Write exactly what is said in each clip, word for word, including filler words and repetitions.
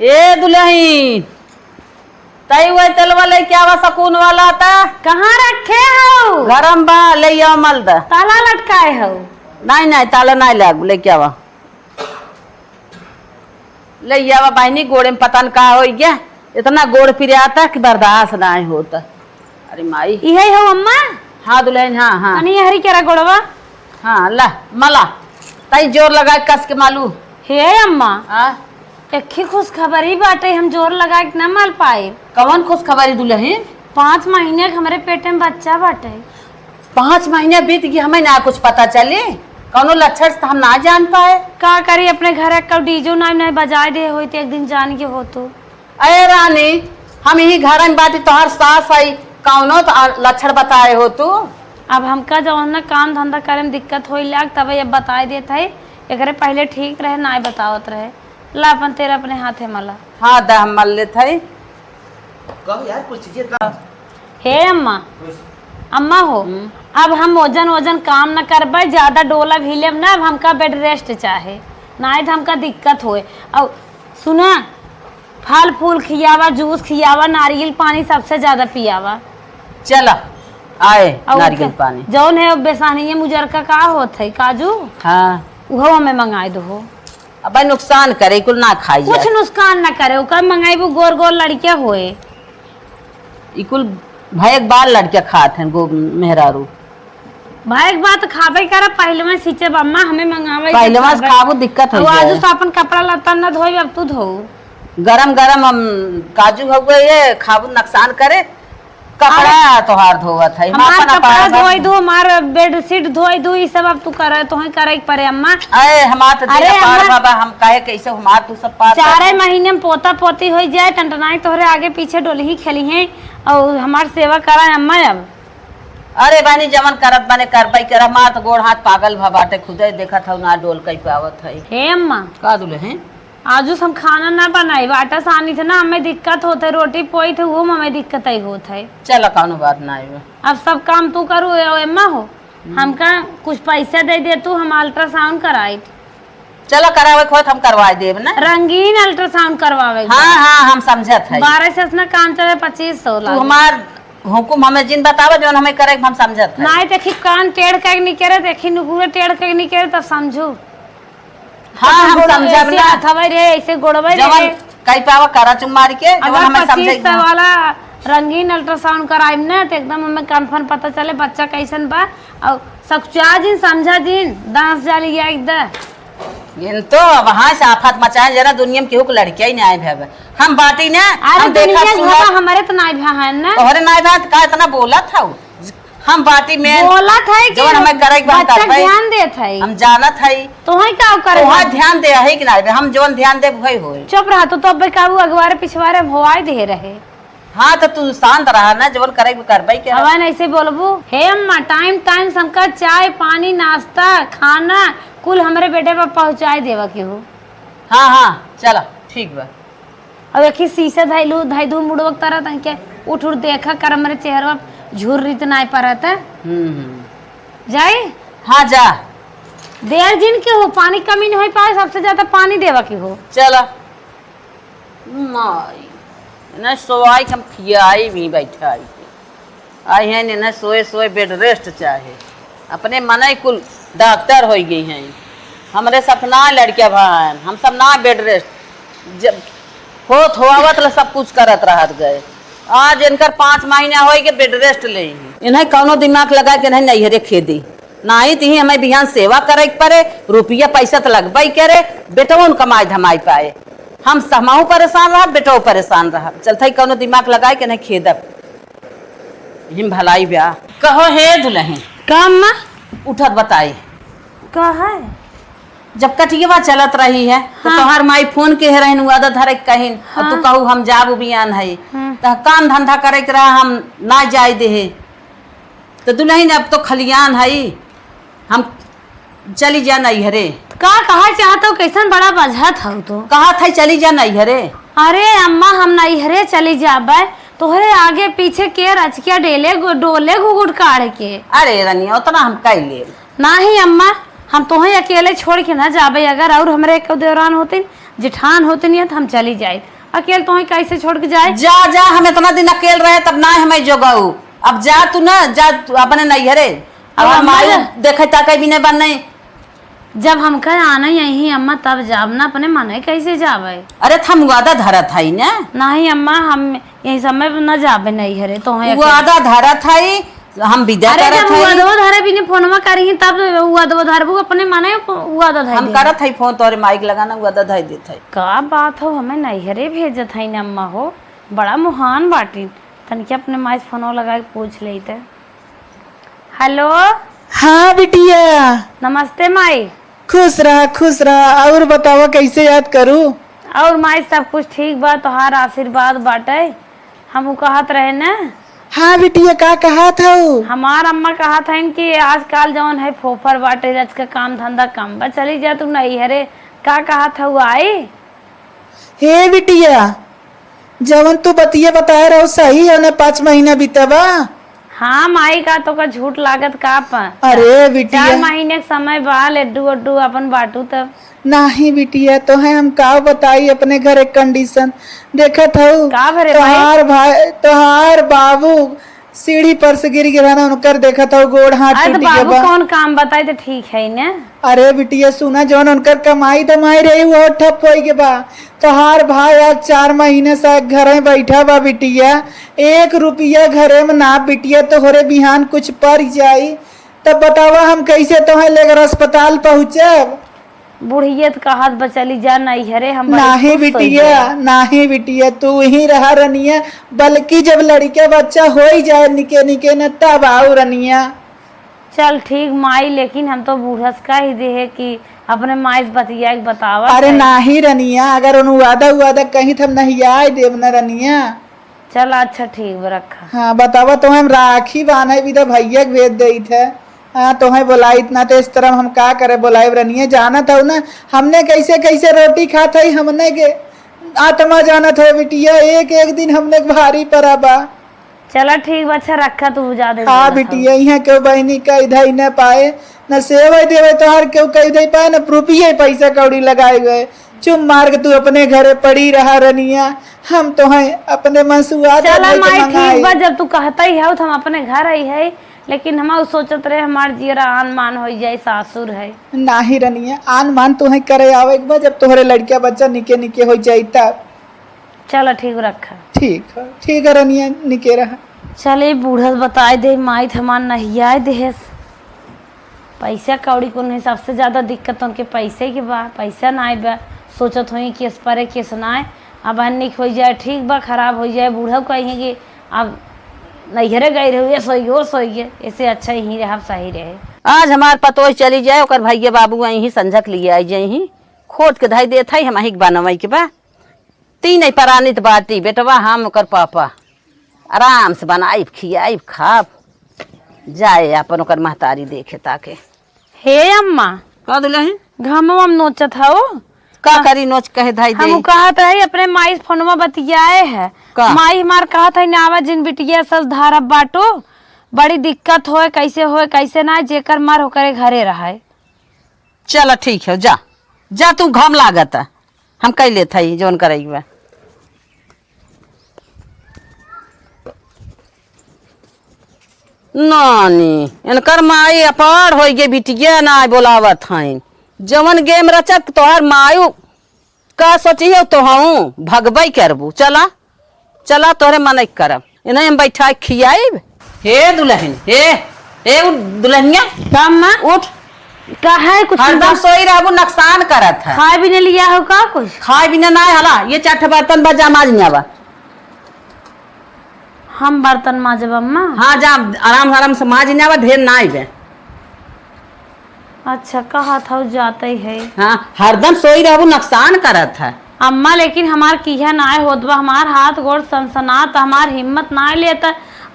ए दुलही, तई वही तेलवा लेके आवा सकून वाला त। कहाँ रखे हऊ? घरम बा, ले आवा मल द। ताला लटकाए हऊ? नाहीं, नाहीं, ताला नाहीं लागू, लेके आवा। ले आवा बहिनी, गोड़े में पता न का होइ गया, इतना गोड़ पिराता कि बर्दाश्त नाहीं होता। अरे माई। इहे हऊ अम्मा? हाँ दुलहिन, हाँ, हाँ। तनी हरी केरा गोड़वा। हाँ, ला, मला। तई जोर लगा के कस के मालू। हे अम्मा। हाँ? एक ही खुशखबरी बाटे, हम जोर लगा के ना मल पाए। कवन खुशखबरी दुलहिन? पाँच महीने के हमरे पेटे में बच्चा बाटे। पाँच महीने बीत गई, हमें ना कुछ पता चली, कौनो लक्षण से हम ना जान पाए। का करी, अपने घर का डीजो ना, ना बजाए दे होई तो एक दिन जान के हो तू। अरे रानी, हम यही घर में बाटी, तोहर सास है, कौनो तो लक्षण बताए हो तू? अब हमका जौन ना काम धंधा करे में दिक्कत होई लाग, तबे अब बताए देत है। एकरे पहले ठीक रहे, नाय बतावत रहे। ला अपन तेल अपने हाथे मला। हाँ, दा हम मल लेत है। कहो यार, कुछ चीजें का। हे अम्मा, कुछ। अम्मा हो, हम्म। अब हम ओजन ओजन काम न करबे, ज्यादा डोलब हिलेब ना, अब हमका बेड रेस्ट चाहे, नाय तो हमका दिक्कत होए। और सुना, फल फूल खियावा, जूस खियावा, नारियल पानी सबसे ज्यादा पियावा। चला, आए और नारियल का? पानी। जौन है बेसानिया मुजरका का होत है, काजू? हाँ। उहो हमें मंगाए दो हो। अब भाई नुकसान करे, कुल ना खाई कुछ जाए। नुकसान ना करे, ओकर मंगाइबू गोर गोर लड़के होए। ई कुल भयक बार लड़के खात हैं गो मेहरारू। भाई एक बात खाबे करा, पहले में सींचे बम्मा हमें मंगावे के पहले में खाबे। खाबू दिक्कत हो अब जाए। आजू से अपन कपड़ा लत्ता न धोई, अब तू धो। गरम गरम हम काजू हो गए, ये खाबू नुकसान करे, कपड़ा अरे, तोहार धोवत है, हम हमार अपन कपड़ा अपार धोई बाबू। दू, हमार बेडशीट धोई दू, ई सब अब तू करे, तोहे करे के पड़े अम्मा। अरे हमार तो अरे दिया पार अम्मा, बाबा, हम काहे कैसे हमार तू सब पार चारे कर दू। महीने में पोता पोती हो जाए, टनटनाई तोहरे आगे पीछे डोलही खेली हैं और हमार सेवा करा अम्मा अब। अरे बानी जवन करत बने करबई कर, हमार तो गोड़ हाथ पागल भा बाटे, खुदे देखत हऊ ना डोल कई पावत है। हे अम्मा। का दुले हैं? आजू से हम खाना ना बनाई, आटा सानी थे ना, हमें दिक्कत होत है, रोटी पोई थे, वो में हमें दिक्कत आई होत है। चला कौनो बात ना आई। अब सब काम तू करू ए, एम्मा हो, हम्म। हमका कुछ पैसा दे दे तू, हम अल्ट्रासाउंड कराई। चला करावे के होत हम करवाई देब ना। रंगीन अल्ट्रासाउंड करवावे के हाँ, बा। हाँ, हम समझत है। बारह से इतना काम चले, पच्चीस सौ तू लागे। हमार हुकुम हमें जिन बतावे, जौन हमें करे के हम समझत है। नाई देखी कान टेढ़ के निकरे, देखी नुकुरे टेढ़ के निकरे, तब समझू। हाँ, हम समझब ना। ऐसे हाथवे रहे, ऐसे गोड़वे रहे। जवन कई पावा करा चुम मार के, जवन अगर हमें पच्चीस सौ समझाई ना। वाला रंगीन अल्ट्रासाउंड कराइम ना, तो एकदम हमें कन्फर्म पता चले बच्चा कैसन बा। और सकुचा जिन, समझा जिन, दांस जाली या एकदम। इन तो अब हाँ से आफत मचाए, जरा दुनिया में केहू के लड़किया ही नहीं आए भे। हम बाटी ना, अरे हम देखा दुनिया सुना। हमारे तो नाई भा है ना। तोहरे नाई भा, तो का इतना बोलत हऊ? हम बाटी में बोलत है कि जवन हमें करे के बा, बच्चा करबै। ध्यान देत है। हम जानत है। तोहे का करे तोहा बा? ध्यान दे है कि ना? हम जवन ध्यान देब, वही होई। चुप रहा, तो, तो अबे काबू अगवारे पिछवारे हम होवाई दे रहे। हाँ, तो तू शांत रहा ना, जवन करे के करबै के। हवा नहीं से बोलबू। हे अम्मा, टाइम, टाइम से हमका चाय, पानी, नाश्ता, खाना, कुल हमरे बेटे पर पहुँचाई देवा के हो। हाँ, हाँ, चला, ठीक बा। अब एक ही शीशे धैलू, धै दू मुड़वक तरह तन के उठ उठ देखा कर, हमरे चेहरवा झुर्रित नाय परत है। हम्म, हम्म। जाई? हाँ, जा। देर जिन के हो, पानी कमी नहीं होई पाए, सबसे ज्यादा पानी देवा के हो। चला। माई, ना सोवाई के हम खियाई भी बैठाई के। आई हैं ने ना सोए सोए बेड रेस्ट चाहे। अपने मनई कुल डॉक्टर होई गई हैं। हमरे सपना लड़किया भान, हम सब ना बेड रेस्ट। जब होत होआवत ला सब कुछ करत रहत गए। आज इनकर पाँच महीना होई के बेड रेस्ट ले हैं। इन्हें कौनो दिमाग लगा के नहीं नैहरे खेदी। नाई तिही हमें बिहान सेवा करे के पड़े, रुपया पैसा तो लगबे करे, बेटवन कमाई धमाई पाए। हम सहमाऊ परेशान रहब, बेटो परेशान रहब। चलत है कौनो दिमाग लगाए के नहीं खेदब। हिम भलाई ब्याह। कहो हे दुलहिन। का अम्मा? उठत बताई। का है? जब कटियवा चलत रही है, तो हाँ। तोहार माई फोन के है रहन, वादा धरे के कहिन, और तू हाँ। कहू हम जाबू बियान है। हाँ। तो काम धंधा करे के रहा, हम ना जाए दे है। तो दुलहिन अब तो खलियान है, हम चली जा नैहरे। का कहा चाहत हो, कैसन बड़ा बजहत हो तो? कहत है चली जा नैहरे। अरे अम्मा, हम नैहरे चली जाबे, तोहरे आगे पीछे के रचकिया डेले गो-, डोले घुघुट काढ़ के। अरे रनिया, उतना हम कह ले। नाही अम्मा, हम तोहे अकेले छोड़ के ना जाबे, अगर और हमरे एक देवरान होतिन जेठान होते नहीं है तो हम चली जाए, अकेल तोहई कैसे छोड़ के जाए? जा, जा, हम इतना दिन अकेल रहे तब ना हमें जोगाऊ। अब जा तू ना, जा तू अपने नैहरे। अब अब हम माई जा- देखे ताके भी नहीं बन नहीं। जब हमका आना यही अम्मा तब जाब ना, अपने मने कैसे जावे? अरे त हम वादा धरत हई ना। नहीं अम्मा, हम यही समय पे ना जाबे नैहरे, तोहई अकेले। वादा धरत हई, हम विदा अरे करत जब हई। वादवा धरे बिने फोनवा करी तब वादवा धरबू, अपने मने वादा धर हम दे। करत हई फोन तोरे माई के लगाना, वादा धर देत हई। का बात हो, हमें नैहरे भेजत हई ना अम्मा हो, बड़ा मुहान बाटी। तनिके अपने माई से फोनवा लगा के पूछ लेते। हेलो। हाँ बिटिया। नमस्ते माई। खुश रहा, खुश रहा। और बतावा कैसे याद करू? और माई सब कुछ ठीक बा, तोहार आशीर्वाद बाटे। हम उ कहत रहे न। हाँ बिटिया, का कहत हऊ? हमार अम्मा कहत हईन कि आजकल जौन है फोफर बाटे, रच के काम धंधा कम बा, चली जा तू नैहरे। का कहत हऊ आई? हे बिटिया, जवन तू बतिया बताए रहो सही है ना, पाँच महीना बीते बा। हाँ माई, का तोका झूठ लागत का पा? अरे बिटिया। चार महीने के समय बा, लड्डू वड्डू अपन बाटू तब। नाही बिटिया, तोहे हम का बताई अपने घर के condition। देखत हऊ, का भरे माई? तोहार भाई, तोहार बाबू सीढ़ी पर से गिर गिरा ना, उनकर देखत हऊ गोड़ हाथ अरे तो टूट गया बाबू बा। कौन काम बताई तो ठीक है ने? अरे बिटिया सुना, जौन उनकर कमाई धमाई रही वो ठप होइ गए बा। तोहार भाई आज चार महीने से घरे बैठा बा बिटिया, एक रुपया घरे में ना बिटिया, तोहरे बिहान कुछ पड़ जाई तब बतावा हम कैसे तोहे लेकर अस्पताल पहुँचब? बुढ़िया त कहत बा चली जा नैहरे, हम बड़ी नाही खुश होई बिटिया, गए। नाही बिटिया, तू ही रहा रनिया, बल्कि जब लड़के बच्चा होई जाए निके निके न तब आऊ रनिया। चल ठीक माई, लेकिन हम तो बूढ़स कह ही देहे कि अपने माई से बतिया के बतावा अरे है। नाही रनिया, अगर उन वादा वादा कहीं तो हम नहीं आए देव न रनिया। चल अच्छा ठीक बा, रखा। हाँ बतावा, तो हम राखी बांधे भी तो भैया के भेज देत है। हाँ तोहे बोलाइत ना तो इस तरह हम का करे बोलाए रनिया, जानत हो ना हमने कैसे कैसे रोटी खात है, हमने के आत्मा जानत हो बिटिया, एक एक दिन हमने के भारी पड़ा बा। चला ठीक बा, अच्छा रखा, तू जा दे हाँ बोलत हऊ। बिटिया, यहाँ केहू बहिनी कह धई न पाए, न सेवई देवे तोहार केहू कह धई पाए, न रुपये पैसा कौड़ी लगाए गए। चुप मार के तू अपने घरे पड़ी रहा रनिया, हम तोहे अपने मन से हुआ चला माई, ठीक बा, जब तू कहता ही है तो हम अपने घर आई है, लेकिन हम उ सोचत रहे हमार जियरा आन मान हो जाए, सासुर है। नाही रनिया, आन मान तोहे करे आवे के बा, जब तोहरे लड़किया बच्चा निके निके हो जाई तब। चला ठीक, रखा। ठीक है, ठीक है रनिया, निके रहा। चल, ए बूढ़ा बताए दे, माई त हमार नहियाए देहेस। पैसा कौड़ी को नहीं, सबसे ज्यादा दिक्कत उनके पैसे के बा, पैसा नाई बा। सोचत होई केस परे, केस नाई। अब निक हो जाए, ठीक बा, खराब हो जाए, बूढ़ा कही कि अब नैहरे गई रहुए, सोइयो सोइए, ऐसे अच्छा यहीं रहब, सही रहे। आज हमार पतोह चली जाए, ओकर भैया बाबू आई ही, संझक लिए आई जाई ही, खोद के धई देत है, हम अहिक बनवाई के बा। तीन परानित बाटी, बेटवा हम ओकर पापा। आराम से बनाइब, खियाइब, खाब। जाए आपन ओकर महतारी देखे ताके। हे अम्मा। का दुलही? घमवा में नोचत हऊ? का करी नोच कहे धाई हम दे। कहत रही अपने माई से फोनवा बतियाए है। का? माई हमार कहत है ना आवा जिन बिटिया सस धारब बाटू। बड़ी दिक्कत होए, कैसे होए, कैसे ना, जेकर मर ओकरे घरे रहे। चला ठीक है, जा। जा तू, घाम लागत है। हम कई लेत हई जौन करई बा। नानी, इनकर माई अपार होई गे, बिटिया ना बोलावत हईन। जवन game रचत तोहर मायू का सोची हो तो हूँ भगबई करबू। चला, चला तोहरे मनई करब। इन्हें हम बैठा के खियाइब। हे दुलहिन, हे, हे उ दुलहिनिया, का अम्मा? उठ। का है कुछ हरदम बा-, सोई रहबू, नुकसान करत है। खाए भी नहीं लिया हो का कुछ? खाए भी नहीं, ना हला, ये चार ठे बर्तन बा, जा माज नहीं आवा। हम बर्तन माजब अम्मा? हाँ, जा आराम, आराम से माज नहीं आवा, ढेर ना आइबे। अच्छा, कहत हऊ जाते है। हाँ, हरदम सोई रहबू, नुकसान करत है। अम्मा, लेकिन हमार किहा नाय होत बा, हमार हाथ गोड़ सनसनात, हमार हिम्मत नाय लेत।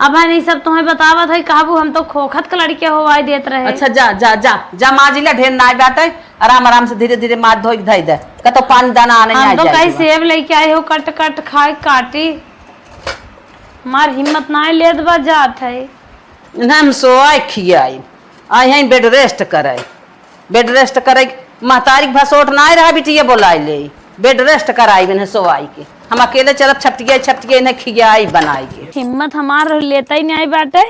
अब है नहीं सब तुम्हें बतावत है, कहबू हम तो खोखत के लड़के होवाई देत रहे। अच्छा, जा, जा, जा, जा, माजिला ढेर नाय बाटे, आराम, आराम से धीरे, धीरे माज धोई के धई दे, कतो पानी दाना आने हम नाय तो जाए कहीं के बा। सेब लेके आई हो, कट, कट खाए, काटी, हमार हिम्मत नाय लेत बा, जात है। ना हम सोआई खियाई, आई हैं bed rest कराई। Bed rest करे, महतारी के भसोट नाय रहा, बिटिया बोलाई ले। bed rest कराई बिन सोवाई के। हम अकेले चलब छपटिया छपटिया इन्हें खियाई बनाई के। हिम्मत हमार लेता ही नहीं बाटे,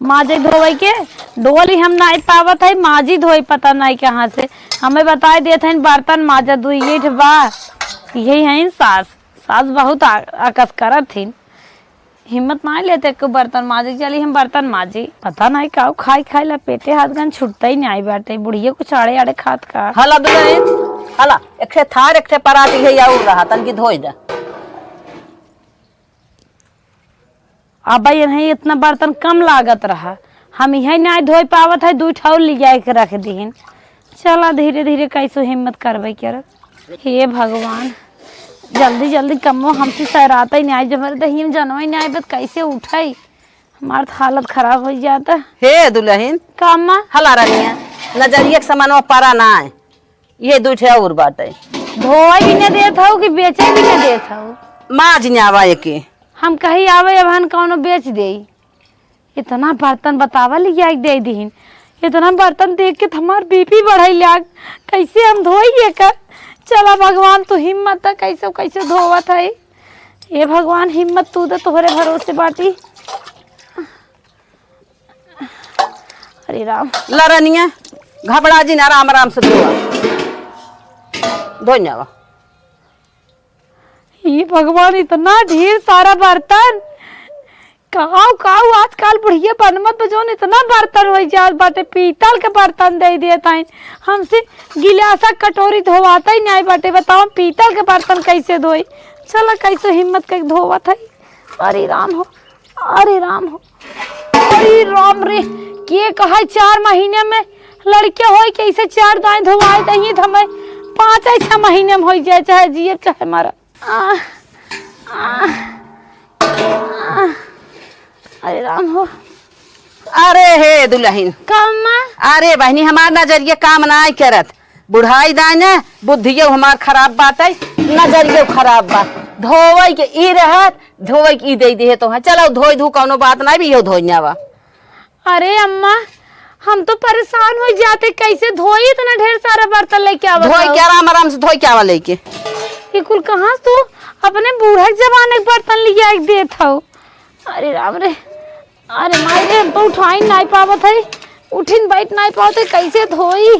माजे धोवे के डोली हम नहीं पावत है, माजी धोई पता नहीं कहाँ से। हमें बताई देत हैं बर्तन माजा दुई ईठ बा, यही हैं सास। सास बहुत आ-, आकस करत थीन। हिम्मत ना लेते कि बर्तन माजे, चली हम बर्तन माजी। पता नहीं काऊ खाई खाई ला पेटे हाथ गन छुटता ही नहीं बाटे। बुढ़िया कुछ आड़े आड़े खात का। हला दुलहिन, हला, एक ठे थार, एक ठे परात, इहे आउर रहा, तनकी धोई दे। अब भाई, इन्हें इतना बर्तन कम लागत रहा, हम इहे नहीं धोई पावत है, दुई ठौर ले जाए के रख दीन। चला, धीरे धीरे कैसो हिम्मत करबे करब। हे भगवान, जल्दी जल्दी कमो हमसे सराते नहीं आई, जबर दहियम जनवे नहीं आई, बत कैसे उठाई? हमार तो हालत खराब हो जाता। हे दुलहिन, का अम्मा? हला रनिया, नजरिया के समानवा परा ना है, ये दुई ठे और बाटे। धोए भी न देत हऊ कि बेचे भी न देत हऊ? माज न आवा एके। हम कही आवे, अब हन कौनो बेच देई। इतना बर्तन बतावा लिया के दे दीन। इतना बर्तन देख के तो हमार बीपी बढ़ई लाग। कैसे हम धोई एकर? चला भगवान, तू हिम्मत द, कैसे कैसे धोवत है। ए भगवान, हिम्मत तू द, तोहरे भरोसे बाटी। अरे राम। ला रनिया, घबरा जिन, आराम आराम से धोवा। धो जावा। हे भगवान, इतना ढेर सारा बर्तन। काऊ, काऊ, आजकल बुढ़िया बनमत बा, जौन इतना बर्तन होइ जात बाटे, पीतल के बर्तन दे देत हईन। हमसे गिलासा कटोरी धोवाता ही नाई बाटे, बताओ हम पीतल के बर्तन कैसे धोई? चला, कैसे हिम्मत करके धोवत हई। अरे राम हो, अरे राम हो, अरे राम रे, के कहे चार महीने में लड़के होई, कैसे चार दाई धोवाए दही, तो हमें पाँच छह महीने में होई जाए, चाहे जिए चाहे मरा। आ, आ, आ, अरे राम हो। अरे हे दुलहिन। का अम्मा? अरे बहिनी, हमार नजरिया काम नाई करत। बुढ़ाई दाने, बुद्धियो हमार खराब बाटे, नजरियो खराब बा। धोवई के ई रहत, धोवई के ई दे दिहे तोहे। चलो धोई धू, कौनो बात नाई, भी यो धोई आवा। अरे अम्मा, हम तो परेशान हो जाते, कैसे धोई इतना ढेर सारा बर्तन लेके आवा धोई हो? के आराम आराम से धोई के आवा लेके। ये कुल कहाँ से तू अपने बूढ़ा के जमाने के बर्तन लिया के देत हो? अरे राम रे, अरे माई रे, हम तो उठाई नाई पावत है, उठिन बैठ नाई पावत है, कैसे धोई?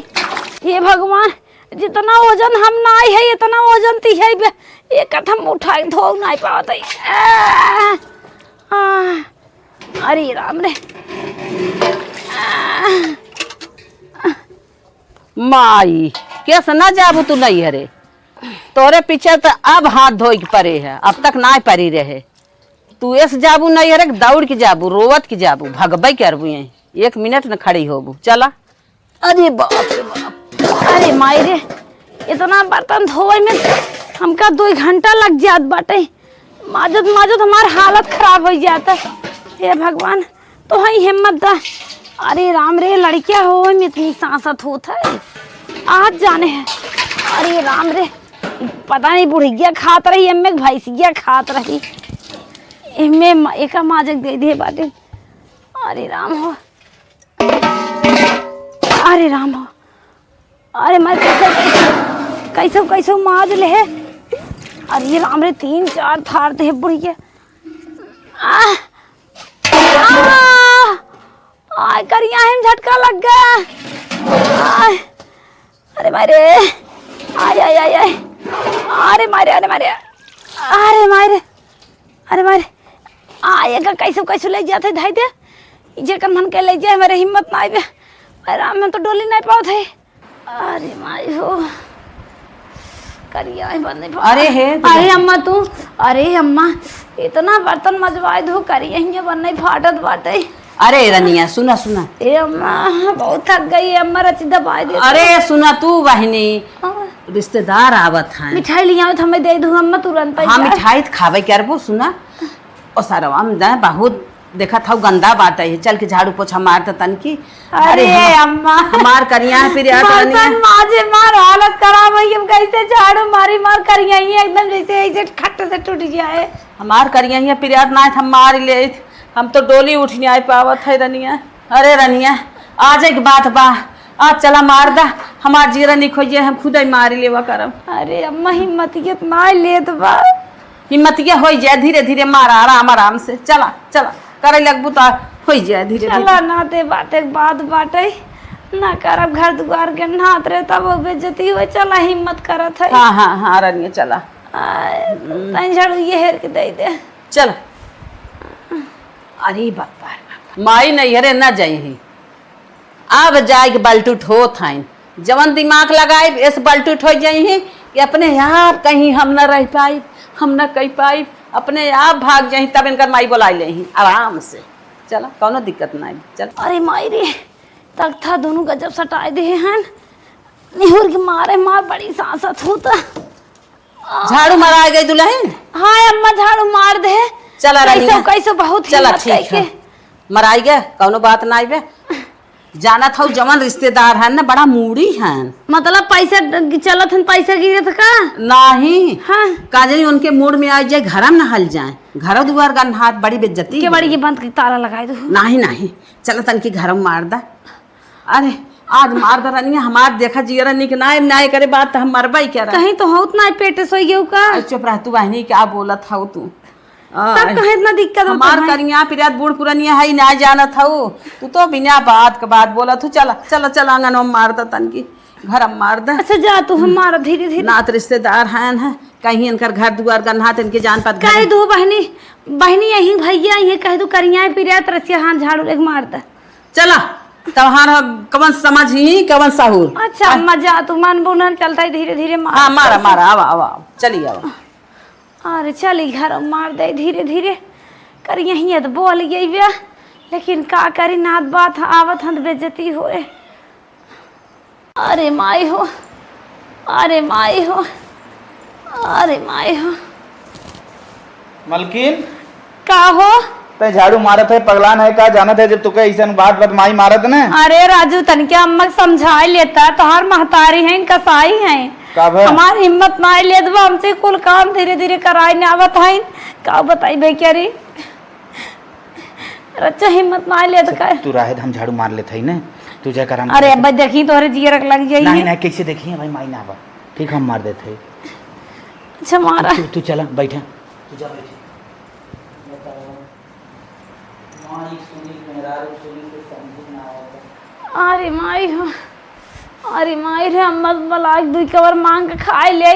हे भगवान, जितना वजन हम नाई है, इतना वजन ती है बे, एक हम उठाई धो नाई पावत है। आ, आ, अरे राम रे। माई, केस ना जाबू तू नैहरे? तोरे पीछे त अब हाथ धोए के परे है, अब तक ना परी रहे। तू एस जाबू नैहरे, दौड़ के जाबू, रोवत के जाबू, भगबे करबू यहीं, एक मिनट न खड़ी होबू। चला। अरे बाप रे बाप, अरे माई रे, इतना बर्तन धोवे में हमका दो घंटा लग जात बाटे। माजत माजत हमार हालत खराब हो जाता। हे भगवान, तो ही हिम्मत दा। अरे राम रे, लड़किया होवे में इतनी सांसत होत है, आज जाने है। अरे राम रे, पता नहीं बुढ़िया खात रही, एमे भैंसिया खात रही, एमे म-, एका माजक दे दिए बाटे। अरे राम हो, अरे राम हो, अरे मैं कैसे, कैसे, कैसे माज ले है। अरे राम रे, तीन चार थार दे बुढ़िया। आ, आ, आय, करिया हिम झटका लग गया। आय, अरे मारे, आय, आय, आय, आय। अरे मारे, अरे मारे, अरे मारे, अरे मारे। आ, एका कैसे, कैसे ले जाते धाई दे। जेकर मन के ले जाए, हमारे हिम्मत ना आवे। अरे राम, मैं तो डोली नहीं पावत है। अरे माई हो, करिया ही बन नहीं पावत। अरे हे, अरे अम्मा तू, अरे अम्मा, इतना बर्तन मजवाए दो, करिया ही बन नहीं फाटत बाटे। अरे रनिया, सुना, सुना। ए अम्मा, बहुत थक गई है अम्मा, रची दबाए दे। अरे सुना तू बहिनी, हाँ। रिश्तेदार आवत हैं। मिठाई ले आओ तो हमें दे दो अम्मा, तुरंत ही हाँ, जाए। मिठाई तो खावे करबो, सुना। ओ सरवा में जाए, बहुत देखत हऊ गंदा बाटे, चल के झाड़ू पोछा मार त तनकी। अरे अरे हम, अम्मा। हमार करिया है, फिर याद बर्तन रनिया। माजे मार हालत खराब है, हम कैसे झाड़ू मारी, मार करिया ही एकदम जैसे, ऐसे खट से टूट जाए। हमार करिया ही, फिर याद ना हम मार ले, हम तो डोली उठ नहीं पावत है रनिया। अरे रनिया, आज एक बात बा, आ चला मार दा, हमार जियरा निक होइ जाए, हम खुदइ मारि लेवा करब। अरे अम्मा, हिम्मतिया त नाइ लेत बा। हिम्मतिया होइ जाए, धीरे धीरे मारा, आराम आराम से। चला चला, करइ लगबू त होइ जाए धीरे धीरे। चला ना, ते बात एक बात बाटइ, ना करब घर दुआर के नात रे, तब बेइज्जती होइ। चला, हिम्मत करत है। हाँ हाँ हाँ रनिया चला। आय, तनी झाड़ू ये हेर के दइ दे। चला। अरे बाप रे बाप, माई नइहरे ना जइहीं। अब जाइके बलटुट होत हइन। जवन दिमाग लगाइब, एस बलटुट होइ जइहीं कि अपने आप कहीं हम न रहि पाइब, हम न कइ पाइब, अपने आप भाग जइहीं, तब इनकर माई बोलाइ लेहीं आराम से। चला, कउनो दिक्कत नाहीं। चल। अरे माई रे, तख्ता दुनू गजब सटाइ देहे हन। निहुर के मारे मार बड़ी सांसत होता। झाड़ू मराइ गइ दुलहिन? हाँ अम्मा, झाड़ू मार दे। चला कैसो, रनिया। कैसो बहुत चला, हिम्मत ठीक कइके। है। मराइ गइ, कउनो बात नाइ बे। जानत हउ, जवन रिश्तेदार हन न, बड़ा मूड़ी हन। मतलब पैसा ड-, चलत हन, पैसा गिरत का? नाहीं। हाँ। का जानी उनके मूड़ में आइ जाए, घरम न हल जाए। घरो दुआर गन्हात, बड़ी बेइज्जती। केवाड़ी के बंद के ताला लगाइ दो। नाहीं, नाहीं। चला तनकी घरम मार दा। अरे, आज मार द रनिया, हमार देखा जियरा निक नाइ, नाइ करे बात त हम मरबइ क्या रहे। कहीं तो होत नाइ, पेटे सोइ गयो का? अरे चुप रह तू बहिनी, क्या बोलत हउ तू? तब आय। कहे इतना दिक्कत होता हमार है? करिया पिरियात बूढ़ पुरनिया है, नाइ जानत हउ। तू तो बिना बात के बात बोलत हउ। चला, चला, चला, आंगन में मार द तनकी, घर में मार द। अच्छा जा तू, हम मार धीरे धीरे। नात रिश्तेदार हैं, हैं, कहीं इनकर घर दुआर गन्हात, इनके जान पात घर कह दो बहिनी, बहिनी यहीं भइया यहीं कह दो, करिया पिरियात रसिया हाथ झाड़ू लेके मार द। चला, तोहार हम कवन समझ ही, कवन सहूर। अच्छा, आ। अम्मा जा, तू मन बुनल चलता है, धीरे धीरे मार। हाँ, मारा, मारा, आवा, आवा, आवा, चली आवा। अरे चली घर मार दे धीरे धीरे, कर यहीं तो बोल गई बे, लेकिन का करी, नात बात आवत हन, बेइज्जती होए। अरे माई हो, अरे माई हो, अरे माई हो। मलकिन। का हो? तै झाड़ू मारत है, पगलान है का? जानत है जब तुके अइसन बात बात माई मारत न। अरे राजू, तनिके अम्मा के समझाइ लेता, तोहार महतारी हैं, कसाई हैं। का भय? हमार हिम्मत नाइ लेत बा, हमसे कुल काम धीरे धीरे कराइ न आवत हैं। का बताई बे, क्या रे? रच्चा हिम्मत ना ले तो चुप, का? तू रहे दे, हम झाड़ू मार लेत हई ने, तू जाके आराम अरे कर। अब्बा, देखी तोहरे जियरा के लग जाई। नहीं, नहीं, कैसे देखी है भाई, माई ना बा। ठीक, हम मार देत हई। अच्छा, मारा। तू, तू चला, बैठा। तू जा, बैठ। माई सुनी, मेहरारू सुनी, कुछ समझ ना आवत। अरे माई हो। अरे माई रे, अम्मा बलाक दुई कवर मांग के खाए ले,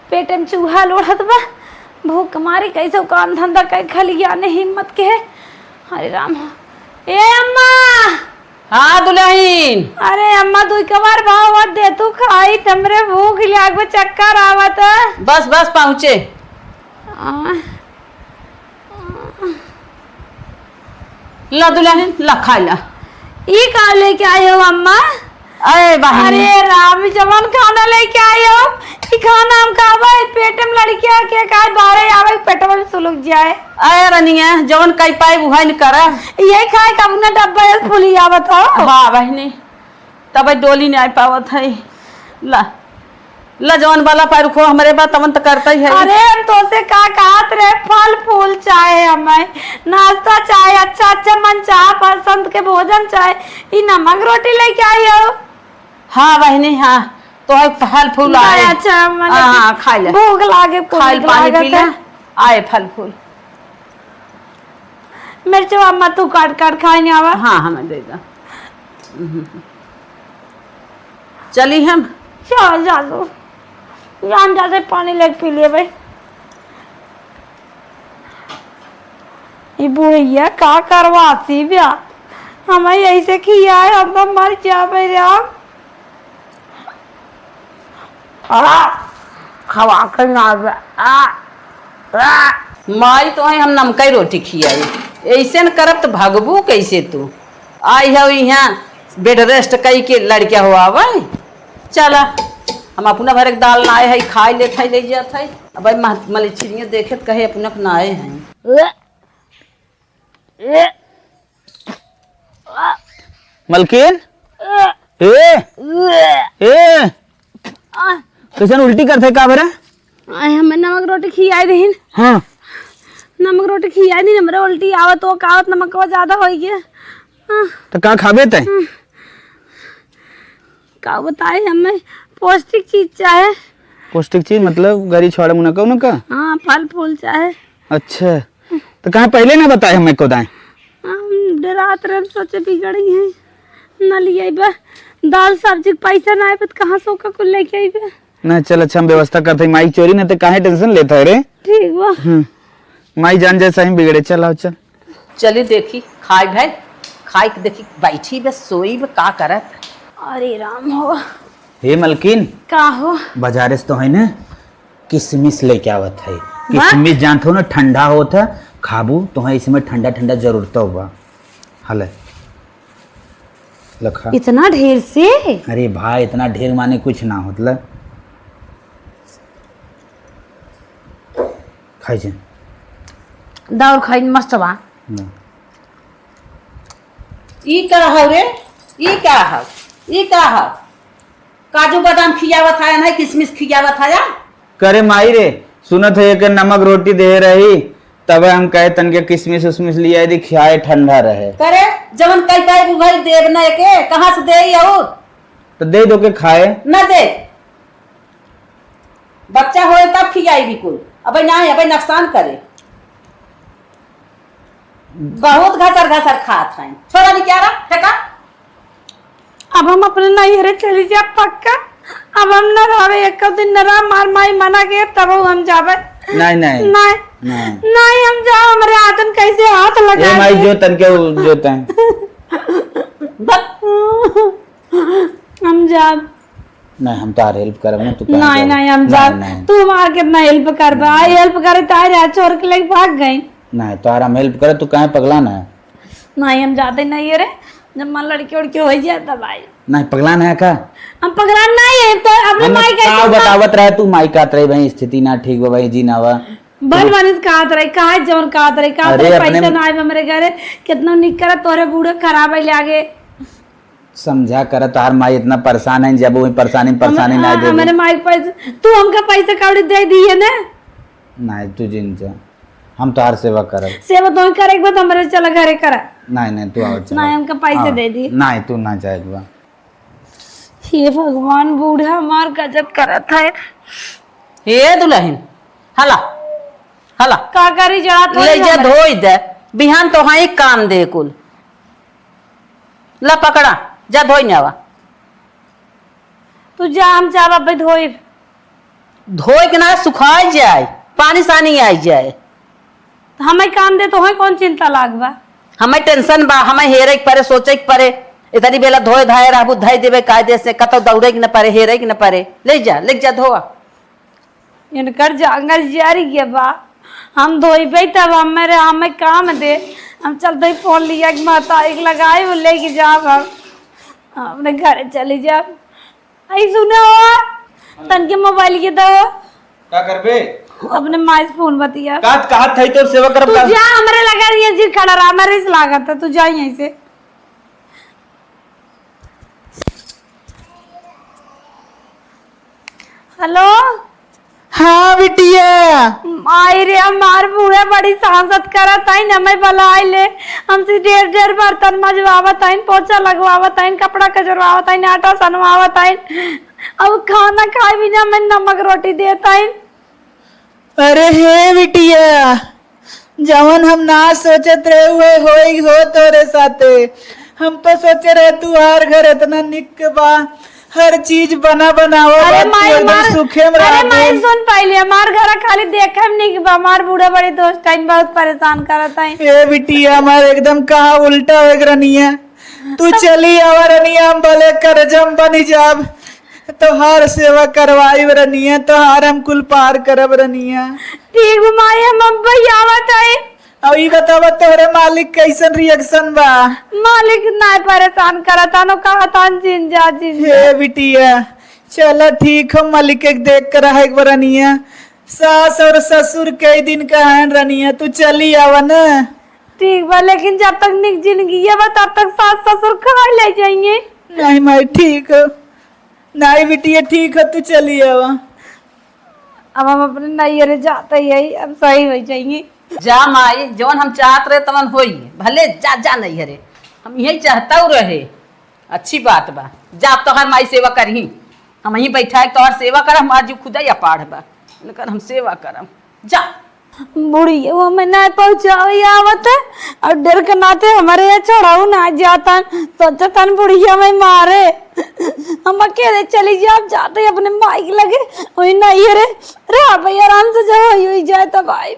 पेट में चूहा लोढ़त बा, भूख के मारे कैसे काम धंधा कई खलिया ने हिम्मत के। अरे राम हो। ए अम्मा! हाँ दुलहिन। अरे अम्मा, दुई कवर भाव दे तू खाई, तमरे भूख लाग बा, चक्कर आवत। बस बस पहुँचे। आ, ला दुलहिन, ला खाइ ला। ई का लेके आए हो अम्मा? अरे बहिनी। अरे राम, जवन खाना लेके आए हो, ई खाना हम खाबे, पेट में लड़किया के का बारे आवे, पेटवा में सुलग जाए। अरे रनिया, जवन कई पाई उहै न करा। ये खाए का अपना डब्बा फुली आवत हो। वाह बहिनी। तब डोली नाइ पावत है। ला, ला जवन वाला पारुखो हमरे बा, तवन त करता ही है। अरे, हम तोसे का कहत रहे, फल फूल चाहे हमें, नाश्ता चाहे, अच्छा अच्छा मन चाह, पसंद के भोजन चाहे, ई नमक रोटी लेके आई हो। हाँ बहिनी, हाँ, तो है फल फूल आए। अच्छा, मने हाँ, हाँ, खा ले। भूख लागे, खाइल पानी पी ले। आए फल फूल। मिर्चवा अम्मा तू काट काट खाए नहीं आवा। हाँ, हमें दे दो। चली हम। चल जा तू। जान जा से पानी लेके पी लेबे। ई बुढ़िया का करवासी ब्या। हमें ऐसे खियाए, हम तो मर जाबे रे हम। आ, खवा के ना बे। आ, आ। माई तो है, हम नमकई रोटी खियाई। ऐसे न करब त भगबू कैसे तू? आई हौ इहाँ bed rest कई के लड़किया हो आवे। चला, हम अपना भर एक दाल नाए है, खाई लेत है, ले जात है। अब भाई मह-, मलिछिनिया देखे त कहे अपना के नाए है। मलकिन? ए? ए? कैसन उल्टी करत है का बरे? आए, हमें नमक रोटी खियाई दहिन। हाँ। नमक रोटी खियाई दहिन, हमरे उल्टी आवत, वो का आवत, नमकवा ज्यादा होई गया। हाँ। तो का खाबे तै? हाँ। का बताए, हमें पौष्टिक चीज चाहे। पौष्टिक चीज मतलब गरी छोड़ा मुना कौन का? हाँ, फल फूल चाहे। अच्छा, तो कहाँ पहले ना बताए हमें को दाएं? हम डरात रहन, सोचे बिगड़ी हैं, न लियाइबे। दाल सब्जी के पैसा ना आइबे, तो कहाँ से ओका कुल लेके आइबे? ना, चल, अच्छा, हम व्यवस्था करत हई, माई चोरी ना, तो काहे टेंशन लेत है रे? ठीक बा। हम्म, माई जान जाए सही बिगड़े, चल, आओ, चल। चली देखी, खाई भाई, खाई के देखी, बैठी बे, सोई बे, का करत? अरे राम हो। हे मलकिन, का हो? बाजारे से तो है ना, किसमिस लेके आवत है। वाह। किसमिस जानत हो ना, ठंडा होत है, खाबू, तो है इसमें ठंडा ठंडा जरूरत हुआ। हले, लखा। इतना ढेर से? अरे भाई, इतना ढेर माने कुछ ना होत ला। खाई जे। दाउर खाई मस्त बा। ना। ई का हौ रे? ई का हौ? ई का हौ? काजू बादाम खियावत है, नहीं किसमिस खियावत है? करे माई रे, सुनत है एक नमक रोटी दे रही, तबे हम कहे तनके किसमिस उसमिस लिया यदि खियाए ठंडा रहे। करे, जवन कई पाई बुझाई देब ना एके, कहाँ से देई और? तो दे दो के खाए। ना दे। बच्चा होए तब खियाई बिकुल। अबे ना, अबे नुकसान करे। बहुत घसर घसर खात हैं। छोड़ा नहीं क्या रहा, फेंका। अब हम अपने नैहरे चली जाब पक्का। अब हम न रहबे, एको दिन न रह, मार माई मना के तब हम जाबे। नहीं, नहीं। नहीं। नहीं। नहीं, हम जाब, हमरे आदन कैसे हाथ लगा ए माई दे। जो तनके उ-, जो तन। बक। हम जाब। नहीं, हम तोहार help करब ना, तू कहाँ नहीं, जाबे? नहीं, हम नहीं, जाब। नहीं। तू हमार कितना help करबा? आई help करे तारे आज छोड़ के लेके भाग गई। नहीं, तोहार हम help करब, तू काहे पगला ना है? नहीं, हम जाते नहीं है रे। जब मन लड़की उड़की हो जाए तब आई। नहीं, पगला ना है का? हम पगला नहीं है, तो अपने हम माई का का इज्जत ना बतावत रहे, तू माई कहत रहे, भाई स्थिति ना ठीक बा, भाई जी ना बा। भगवान इस कहत रहे, कहा जवन कहत रहे, कहत अरे रहे, अपने पैसा ना आए हमरे घरे, कितना निक करत तोरे बूढ़े खराब है आगे। समझा कर, तोहार माई इतना परेशान है, जब वही परेशानी, हम, परेशानी ना आ, देबे। हमारे माई के पैसे, तू हमका पैसे कौड़ी दे दिए ना। नहीं, तू जिन जा, हम तोहार सेवा करब। सेवा तो करे के बाद हमारे चला घरे करा। नहीं, नहीं, तू आओ, चला। नहीं, हमका पैसे आओ। दे दिए। नहीं, तू ना जाए एक बार। हे भगवान, बूढ़ा हमार गजब करत है। हे दुल्हन, हला, हला। का करी जरा तो ले जा, धोई दे, बिहान तो हाँ एक काम दे कुल। ला पकड़ा, जा धोई ने आवा। तू जा, हम जाब अबे धोइब। धोए के ना, सुखाई जाए, पानी सानी आई जाए। तो हमें काम दे, तो हमें कौन चिंता लाग बा? हमें tension बा, हमें हेरे के परे, सोचे के परे। इतनी बेला धोए धाए रहबू, धई देबे कायदे से, कतौ दौड़े के न परे, हेरे के न परे। ले जा, ले जा, धोआ। इनकर जांगर जारी के बा, हम धोइबे तब हमारे, हमें काम दे। हम चलते ही फोन लिया कि महतारी के लगाई, वो लेके जाब हम, अपने घरे चली जाब। आई सुना हो, हाँ। तनके मोबाइल के दो। का करबे? अपने माई से फोन बतिया। का, का कहत है तोर सेवा करब तू का? जा, हमरे लगा रही है, जी खड़ा रहा, हमरे से लागत है, तू जा यहीं से। हेलो। हाँ बिटिया। माई रे, हमार बूढ़ा बड़ी सांसत करत हईन, हमें बुलाए ले। हमसे ढेर ढेर बर्तन मजवावत हईन, पोछा लगवावत हईन, कपड़ा कजरवावत हईन, आटा सनवावत हईन। अब खाना खाए बिना हमें नमक रोटी देत हईन। अरे हे बिटिया, जवन हम ना सोचत रहे, उहे होई हो तोरे साथे। हम तो सोचे रहे, तुहार घर इतना निक बा, हर चीज बना बनावा अरे बा, तू माई, एकदम मार, सुखे में अरे रहबू। माई, सुन पहले, हमार घर खाली देखे में निक बा, हमार बूढ़ा बड़ी दोस्त आइन, बहुत परेशान करत आइन। ए बिटिया, हमार एकदम कहा उल्टा हो गया रनिया। तू चली आवा रनिया, हम भले करजम बनी जाब, तोहार सेवा करवाइब रनिया, तोहार हम कुल पार करब रनिया। ठीक बा माई, हम अब ही आवत हई। अब ई बतावा, तोहरे मालिक कैसन reaction बा? मालिक ना परेशान करत, अनो कहत हन, "जिन जा, जिन जा।" हे बिटिया, चला ठीक हो, मालिक के देख के रहे एक बार रनिया। सास और ससुर कई दिन का हन रनिया, तू चली आवा ना। ठीक बा, लेकिन जब तक निक जिंदगी है बा, तब तक सास ससुर कहाँ ले जाएंगे? नहीं माई, ठीक हो। नहीं बिटिया, ठीक हो, तू चली आवा। अब हम अपने नैहरे जाते ही, अब सही हो जाएंगे। जा माई, जवन हम चाहत रहे तवन होई, भले जा, जा नैहरे, हम यही चाहता रहे। अच्छी बात बा। जा, अब तोहर माई सेवा करही, हम यहीं बैठा है, तोहर सेवा करब, हमार जीव खुदा या पाढ़ बा, लेकिन हम सेवा करब। जा। बुढ़िया हमें ना पहुँचावे आवत है, और डर के नाते हमारे यहाँ चढ़ाऊ ना जातन, सोचतन बुढ़िया में मारे। हम अकेले चली जाब, जाते अपने माई के लगे, वही नहीं है रे, रे भाई आराम से जब होई, होई जाए तब आई।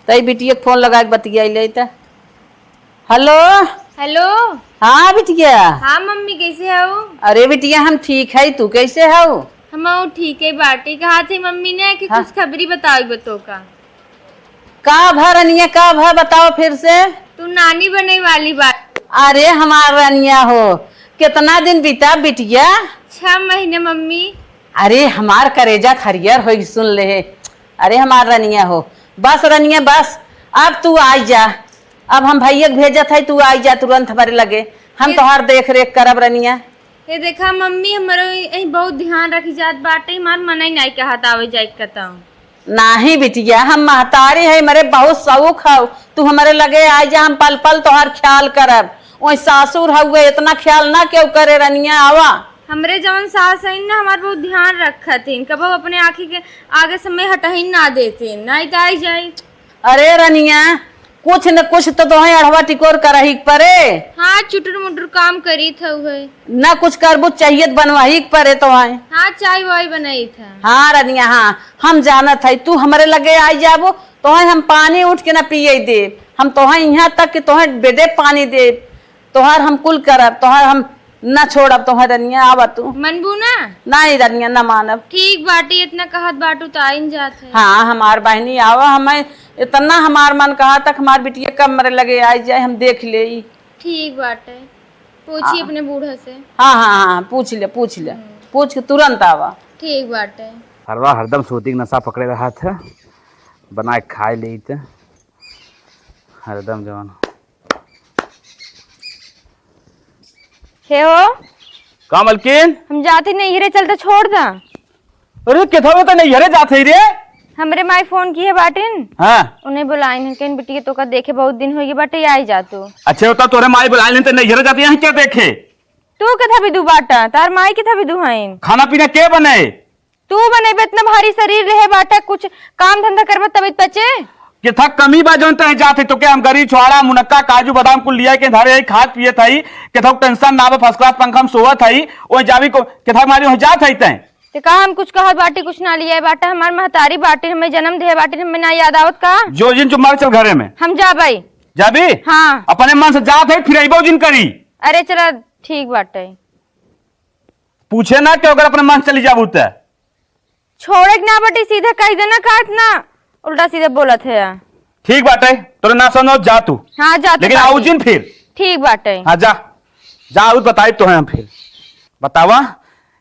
तई बिटिया के फोन लगा के बतियाई ले त। हेलो। हेलो। हाँ बिटिया। हाँ मम्मी, कैसे हऊ? अरे बिटिया, हम ठीक है, तू कैसे हऊ? हमहू ठीक है बाटी। कहा थे मम्मी ने कि हाँ। कुछ खबरी बताओ बतो का। का भा रनिया, का भा, बताओ फिर से। तू नानी बने वाली बात। अरे हमार रनिया हो, कितना दिन बीता बिटिया? छह महीने मम्मी। अरे हमार करेजा हरियर होई, सुन ले। अरे हमार रनिया हो, बस रनिया बस, अब तू आई जा, अब हम भैया के भेजत है, तू आई जा तुरंत हमरे लगे, हम ये तोहार देख रेख करब रनिया। ये देखा मम्मी, हमरो यही बहुत ध्यान रखी जात बाटे, हमार मन ही नहीं कहत आवे जाए के कतहूँ। नाही बिटिया, हम महतारी है, हमरे बहुत शौक हौ, तू हमरे लगे आई जा, हम पल पल तोहार ख्याल करब। ओए सासुर हउए, इतना ख्याल ना केहू करे रनिया, आवा। हमरे जवन सास है ना, हमार बहुत ध्यान रखत हिन, कबो अपने आँखी के आगे से मैं हटही ना देती, नहीं तो आई जाई। अरे रनिया, कुछ न कुछ तो तोहे अढ़वा टिकोर करही के परे। हाँ, चुटुर मुटुर काम करी था उहे। ना कुछ करबू, चाहिए त बनवाही के परे तोहे। हाँ, चाय वाय बनाई था। हाँ रनिया, हाँ, हम जानत है, तू हमरे लगे आई जाबू, तोहे हम पानी उठ के ना पिए दे। हम तोहे यहाँ तक कि तोहे बेडे पानी दे, तोहार हम कुल करब, तोहार हम ना छोड़ब तोहे रनिया, आवा तू। मनबू ना? नहीं रनिया, ना मानब। ठीक बाटी, इतना कहत बाटू त आइन जात है। हाँ, हमार बहनी आवा, हमें इतना हमार मन कहा तक हमार बिटिया कब हमरे लगे आई जाए, हम देख लेई। ठीक बाटे, पूछी हाँ। अपने बूढ़ा से। हाँ, हाँ, हाँ, पूछ ले, पूछ ले। हम्म। पूछ के तुरंत आवा। ठीक बाटे। हरवा हरदम सूती के नशा पकड़े रहा था, बना के खाए लेई त हरदम जवन। हे हो? का मलकिन? हम जात ही नैहरे, चलते छोड़ दा। अरे, केथवे त नैहरे जात है रे? हमरे माई फोन किहे बाटिन। हाँ। उन्हें बुलाइन है, कहिन, "बिटिया, तोका देखे बहुत दिन होइगे बाटे, आई जा तू।" अच्छा, बता, तोरे माई बुलाइन है त नैहरे जात, यहाँ क्या देखे? तू केथा भी दू बाटा, तार माई केथा भी दू हईन। खाना पीना के बने? तू बनेबे, इतना भारी शरीर रहे बाटा, कुछ काम धंधा करबा तबे त पचे। केथा कमी बा जौन तहे जात है, तोके हम गरी छोड़ा, मुनक्का, काजू, बादाम कुल लिया के धरे है, खात पियत है, केथा tension ना बा, first class पंखा में सोवत है, ओए जावी को, केथा मारी ओए जात है तै। ते का हम कुछ कहत बाटी, कुछ ना लिया बाटा, हमार महतारी बाटी, हमें जन्म दे बाटी, हमें ना याद आवत का? जो जिन चुप मार चल घरे में। हम जाबई। जाबी? हाँ। अपने मन से जात है, फिर अइबो जिन करी। अरे चला, ठीक बाटे। पूछे ना कि अगर अपने मन से चली जाबू त। छोड़े के ना बटी, सीधे कह देना का इतना उल्टा सीधे बोलत है। ठीक बाटे, तोरे ना समझो, जा तू। हाँ, जा तू लेकिन बाटी। आऊ जिन फिर। ठीक बाटे। हाँ, जा। जा, आऊ बताई तोहे हम फिर। बतावा,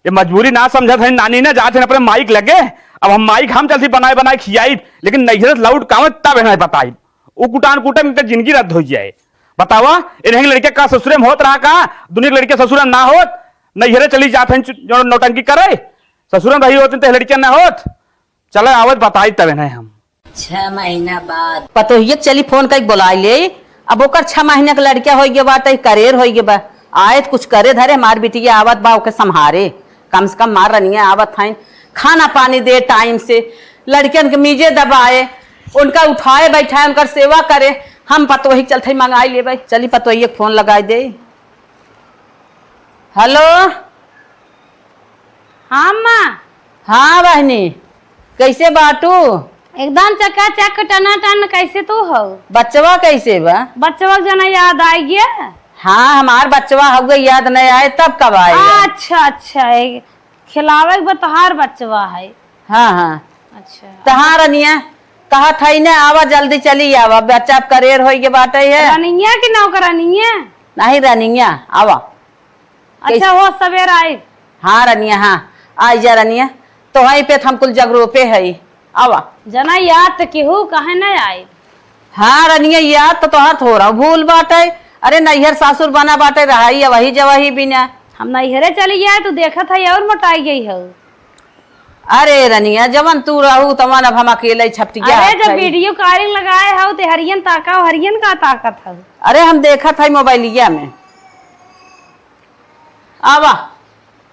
ये मजबूरी ना समझत है, नानी ने जात है अपने माइक लगे। अब हम माइक हम जल्दी बनाए बनाए खियाई, लेकिन नैहर से लौट कावे तब है बताई। उ कुटान कुटन के जिंदगी रद्द हो जाए। बतावा, इन्हें लड़के का ससुरे में होत रहा का? दुनिया के लड़के ससुरे में ना होत, नैहरे चली जात हैं, जो नौटंकी करे, ससुरे में रही होती तो लड़कियां ना होत। चले आवत बताई तबे नहीं हम। छह महीना बाद। पतोहिए के चली फोन कई बोलाई ले, अब ओकर छह महीना के लड़किया होई गए बाटे, करेर होई गए बा, आए त कुछ करे धरे, हमार बिटिया आवत बा ओके संभारे। कम से कम मार रनिया आवत हैं, खाना पानी दे टाइम से, लड़कियन के मीजे दबाए, उनका उठाए बैठाए, उनकर सेवा करे। हम पतोही के चलते मंगाई लेबै। चली पतोहिए के फोन लगाई दे। हेलो। हाँ अम्मा। हाँ बहनी, कैसे बाटू? एकदम चकाचक टनाटन, कैसे तू हो? बच्चवा कैसे बा? बच्चवा के जना याद आइ गया? हाँ, हमार बच्चवा हउए, याद नहीं आए तब कब आए? अच्छा, अच्छा, ए, खिलावे के बा तोहार बच्चवा है। हाँ, हाँ। अच्छा। तहाँ रनिया, कहत है ने, आवा जल्दी चली आवा, बच्चा अब करेर होई के बाटे है। रनिया की नौकरानिया? नहीं रनिया, आवा। अच्छा, कैसे? हो सवेर आई। हाँ रनिया, हाँ, आई जा रनिया, तोहई पे त हम कुल जगरो पे हई, आवा। जना याद त केहू काहे न आई। हाँ रनिया, याद त तोहर थोड़ा भूल बाटे। अरे नैहर सासुर बना बाटे, रहाई अबही जबही बिना। हम नैहरे चली जाए, तू देखत है और मोटाई गई हो। अरे रनिया, जवन तू रहू तवन अब हम अकेले छपटिया अरे जब हई। वीडियो कॉलिंग लगाए हो ते हरियन ताका, हरियन का ताकत हो? अरे हम देखत हई मोबाइलिया में। आवा।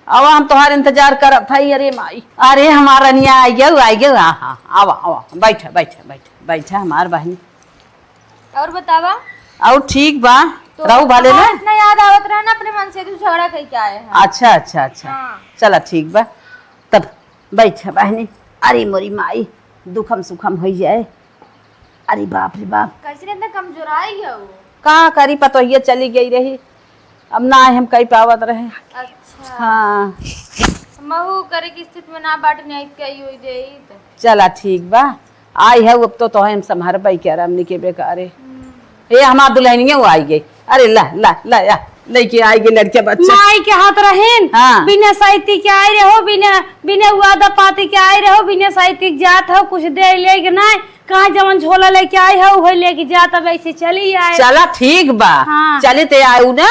आवा, हम तोहार इंतजार करत हई। अरे माई, अरे हमार रनिया, आई गयो, आई गयो। हाँ, हाँ, आवा, आवा, बैठा, बैठा, बैठा, बैठा हमार बहिनी। और बतावा? और ठीक बा, तो रहू भले ना? इतना याद आवत रहा ना अपने मन से, तू झगड़ा कई के आए हैं। अच्छा, अच्छा, अच्छा। हाँ। चला ठीक बा, तब बैठा बहिनी। अरे मोरी माई, दुखम सुखम होई जाए। अरे बाप रे बाप। कैसे इतना कमजोराई है वो? का करी, पतोहिया चली गई रही, अब ना हम कई पावत रहे। अच्छा। हाँ। महू करे की स्थिति में ना बाटी, नहीं कई होई जाई तो। चला ठीक बा, आई है अब तो, तोहे हम संभारबे के आराम निके बेकारे। हम्म। ए हमार दुल्हनिया वो आई गई। अरे ला ला ला या, लेके आई गई लड़के बच्चे। माई के हाथ रहीन, हाँ। बिना साइती के आई रहो, बिना, बिना वादा पाती के आई रहो, बिना साइती के जात हो, कुछ दे ले के नहीं, कहाँ जवन झोला लेके आई हो, उहे लेके जा, तब ऐसे चली आए। चला ठीक बा, हाँ। चली ते आऊ ना।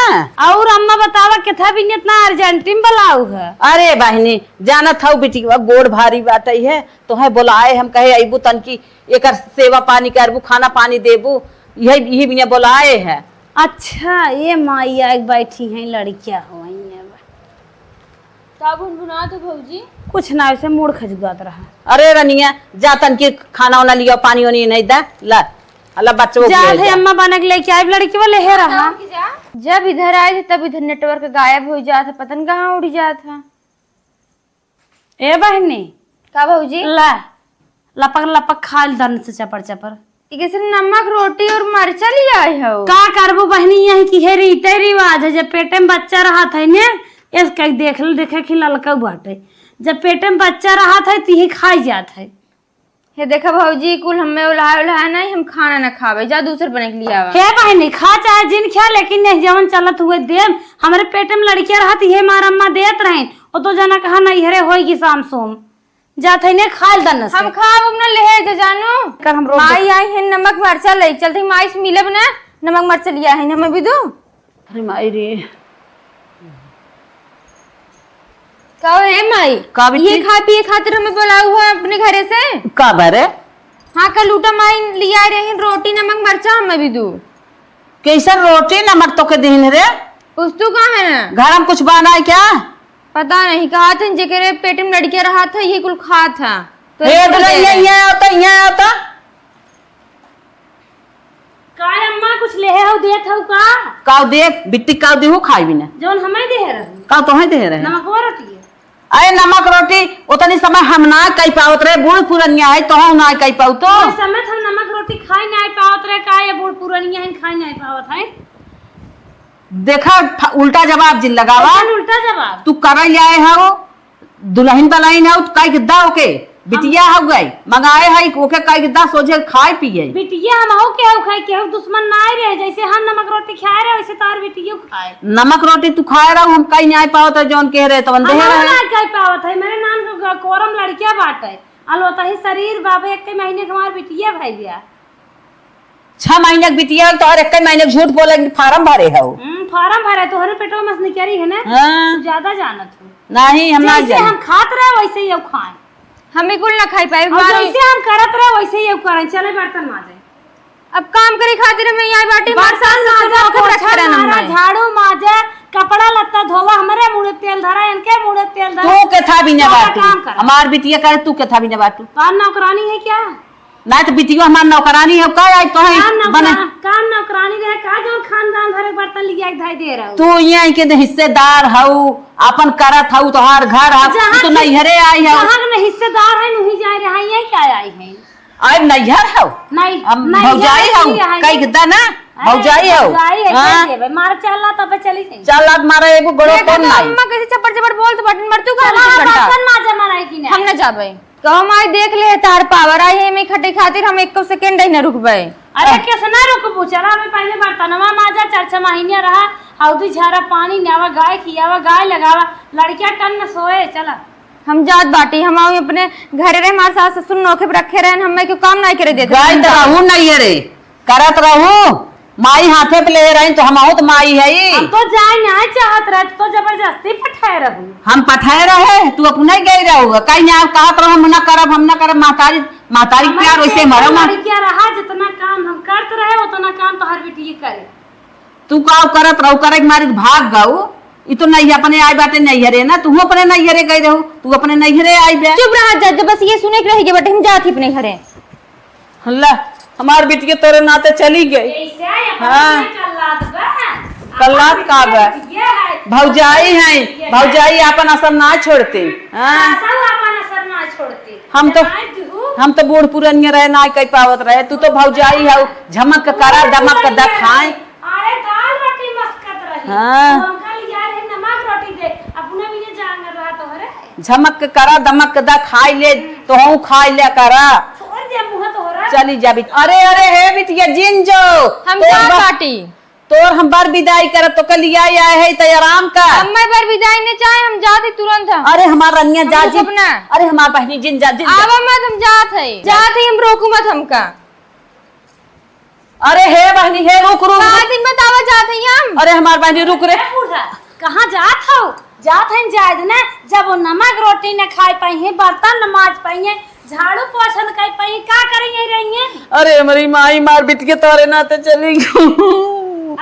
और अम्मा बतावा, केथा बिन इतना अर्जेंट में बुलाऊ है? अरे बहिनी, जानत हऊ बिटिया गोड़ भारी बाटे है, तोहे बोलाए हम, कहे अइबू तनकी एकर सेवा पानी करबू, खाना पानी देबू, यही, यही बिना बोलाए है। अच्छा, ये माई आके बैठी हैं, लड़किया हो आई हैं। का भुनभुनात हो भौजी? कुछ ना, ऐसे मूड़ खजुआत रहा। अरे रनिया, जा तनकी खाना वाना लिया, पानी वानी नहीं दा, ला, अल्लाह बच्चों को जात ले है जा। अम्मा बना के लेके आइब, लड़की वाले है रहा। बताओ कि जा। जब इधर आए थे तब इधर नेटवर्क गायब हो जात है, पता नहीं कहाँ उड़ जात है। ए बहिनी। का भौजी? ला, लपक लपक खाइल दन से चपर चपर। ई कैसे नमक रोटी और मरचा ले आए हो? का करबू बहिनी, यही की हे रीते रिवाज है, जब पेटे में बच्चा रहत है ने, इस कई देख ले, देखे कि ललका बाटे, जब पेटे में बच्चा रहत है, तिही खाई जात है। हे देखा भौजी, कुल हमें उल्हाए उल्हाए नहीं, हम खाना ना खावे, जा दूसर बने के लिए आवा। हे बहिनी, खा चाहे जिन खा, लेकिन नहीं जवन चलत हुए देम, हमरे पेटे में लड़किया रहत, ये मार अम्मा देत रहे, वो तो जना कहा नहीं हरे होई कि शाम सोम। जात है ने खाइल दन से। हम खाब अब न लेहे जे जानू। कर हम रोक दे। माई आई है नमक मरचा ले, चलते माई से मिलब ना, नमक मरचा लिया है हमें भी दो। अरे माई रे। का हे माई? का बिट्टी? ये खाए पिए खातिर हमें बुलाऊ हो अपने घरे से? का बरे? हाँ, कल उठा माई लिया रही रोटी नमक मरचा हमें भी दो। कैसन रोटी नमक तोके दीन रे? उस्तु का है ना? घर में कुछ बना है क्या? पता नहीं, कहा थे जेकरे पेट में लड़किया रहा था, ये कुल खा था। तो हे एक दुल्हन, ये, ये, ये होता, ये होता। का अम्मा कुछ लेहे हो, देत हो का? काव दे, बिट्टी काव देहू खाई भी ना। जौन हमें देहे रहे। काव तोहे देहे रहे? नमक वो रोटी है। अरे नमक रोटी, उतनी समय हम ना कई पावत रहे, बूढ़ पुरनिया है, तोहू ना कई पाऊ तो। उस समय हम नमक रोटी खाई ना पावत रहे, का ये बूढ़ पुरनिया है, खाई ना पावत है? देखा, फ-, उल्टा जवाब जिन लगावा। कौन उल्टा जवाब? तू करे ले आए हो, दुल्हन बलाइन हो, तो काई के दा ओके, बिटिया हो गई, मंगाए है, ओके काई के दा सोझे खाए पिए। बिटिया हम हो के हो खाए, केहू दुश्मन ना रहे, जैसे हम नमक रोटी खाए रहे, वैसे तार बिटियो खाए। नमक रोटी तू खाए रहो, हम कहीं नहीं पावत है, जौन कह रहे, तवन हम देहे रहे। ना कह पावत है, मेरे नान को ग-, कोरम लड़किया बाटे, अलोता ही शरीर बाबे, एक महीने के हमार बिटिया भाई गया। छह महीने के बिटिया, तोहर एक महीने के झूठ बोले कि फार्म भरे हो। हम्म, फार्म भरे, तोहरे पेटवा में से निकली है ना? हाँ। तू ज्यादा जानत हो। नहीं, हम ना जैसे जानी। हम खात रहे, वैसे ही अब खाएं। हम बिल्कुल ना खाई पाए, और हमारे जैसे हम करत रहे, वैसे ही अब करें। चले बर्तन माजे। अब काम करे खातिर हम यहाँ बाटी, हमारे सास ससुर बर्तन नौकर माजा, रखे रहन पोछा हमारे। मारा, झाड़ू माजा, कपड़ा लत्ता धोवा, हमरे मुड़े तेल धरा, इनके मुड़े तेल धरा। तू के था भी ने सारा बाटू। काम करा। हमार बिटिया करे, तू के था भी ने बाटू। तो नौकरानी है क्या? ना तो बिटियो हमार नौकरानी है, का आई तोहे काम नौकरा-, बने? काम नौकरानी रहे, का जौन खानदान भरे बर्तन लिया के धई दे रहो? तू यहाँ के हिस्सेदार हऊ, अपन करत हऊ, तोहार घर हऊ, जहाँ तू तो के, नैहरे आई हऊ। जहाँ के हिस्सेदार है, वहीं जाए रहा, ये क्या आई है? आई नैहर हऊ? नहीं, हम नैहर भौजाई हऊ, नहीं आई कई है। गद्दा ना, अरे, भौजाई हऊ। भौजाई है, हाँ? कह देबे, मार चला तब चली जाई। चल, लात मारे, एगो बड़ो देखा कौन तो नहीं? अम्मा कैसे चपड़ चपड़ बोलत बाटिन, मर तू चला, कहाँ से बर्तन माजे, मनाई कि नहीं? हम ना जाबे। कहो माई, देख ले, तार पावर आई है, मैं खटे खातिर हम एको सेकंड ही ना रुकबे। अरे, कैसे ना रुकबू? चला, हमें पहले बर्तनवा माजा, चार छह महीने रहा, हौदी झारा पानी न्यावा, गाय खियावा, गाय लगावा, लड़किया टन में सोए, चला। हम जात बाटी, हम आऊ अपने घरे रहे, हमारे सास ससुर नौखे पे रखे रहे, हमें क्यों काम नहीं करे देते। गाय तो रहू नहीं है रे, करत रहू, माई हाथे पे ले रही तो हम आऊ तो माई है। हम तो जाए ना चाहत रहे, तो जबरदस्ती पठाए रहू। हम पठाए रहे, तू अपने गई रहू, कहीं ना कहत रहो, हम ना करब, हम ना करब, महतारी, महतारी हमारे प्यार वैसे पेट मरो में माँ। लड़किया रहा, जितना काम हम करत रहे, उतना काम तो हर बेटी करे। तू का करत रहू, करे के मारे भाग गऊ, ई तो नहीं अपने आई बाटे नैहरे ना, तू अपने नैहरे गई रहू, तू अपने नैहरे आई बे। चुप रहा जज, बस ये सुने के रह गए बटे, हम जात ही अपने घरे। हल्ला, हमार बिटिया तोरे नाते चली गई। ऐसे है, अपना हाँ। अपने कल्लाद बा। कल्लाद का बा? ये है। भौजाई है, ये है। भौजाई आपन असर ना छोड़ते। हाँ। हाँ, सब आपन असर ना छोड़ते। हम तो, जनाई तू। हम तो बूढ़ पुरनिया रहे, ना कह पावत रहे। तू तो भौजाई है, झमक करा, बूढ़ दमक पुरनिया दिखाए। रहे। अरे, दाल रोटी मस्कत रही। हाँ। तो हमका लिया रहे नमक रोटी दे, अपना भी ये जांगर रहा तोहरे। झमक करा, दमक दा खाई ले, तोहू खाई ले करा। छोड़ दे मुँह तोहरा। चली जा बिट-, अरे, अरे, हे बिटिया, जिन जो। हम तोर जा बा-, बाटी। तोर हम बर विदाई करब, तो कल लिया आए है, तो आराम कर। हम मैं बर विदाई नहीं चाहे, हम जाते तुरंत हम। अरे, हमार रनिया हम जा रुकब जिन। ना। अरे, हमार बहनी जिन जा, जिन जा। आवा मत, हम जात है। जात है, हम रोकू मत हमका। अरे हे बहनी, हे रुक, रुक, रुक। बात ही बतावा जात है हम। अरे हमार बहनी रुक रे। ए बूढ़ा, कहाँ जात हो? जात है जायद ना, जब वो नमक रोटी न खाए पाई है, बर्तन न माज पाई है, झाड़ू पोछा न कर पाई है, का करे यही रही है? अरे हमारी माई मार बिटिया तोरे नाते चली गई।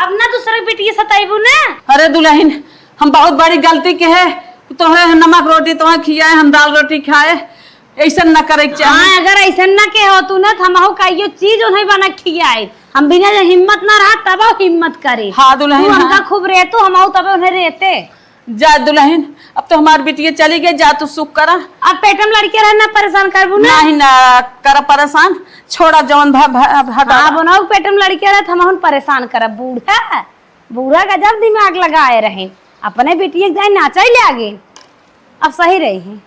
अब ना दूसरे बिटिया सताइबू ना। अरे दुल्हन, हम बहुत बड़ी गलती के है, तोहरे नमक रोटी तोहरे खियाए, हम दाल रोटी खाए। ऐसन न करे के चाही। हाँ, अगर ऐसन न के हो तू ना, त हमहू कहियो चीज उन्हें बना खियाए। हम बिना जे हिम्मत ना रहा, तब हिम्मत करे। हाँ, दुल्हन, तू हमका हाँ। खूब रेतू, हमहू तब उन्हें रेते। जा दुल्हन, अब तो हमार बिटिया चली गई, जा तू सुख करा। अब पेटम लड़के रहे ना, परेशान करबू ना। नहीं ना, करा परेशान, छोड़ा जौन भा, भा, हटा। हाँ, बनाऊ पेटम लड़के रहे, त हमहू परेशान करब। बूढ़ा, बूढ़ा गजब दिमाग लगाए रहे, अपने बिटिया के जाए नाचे ले आगे। अब सही रही है।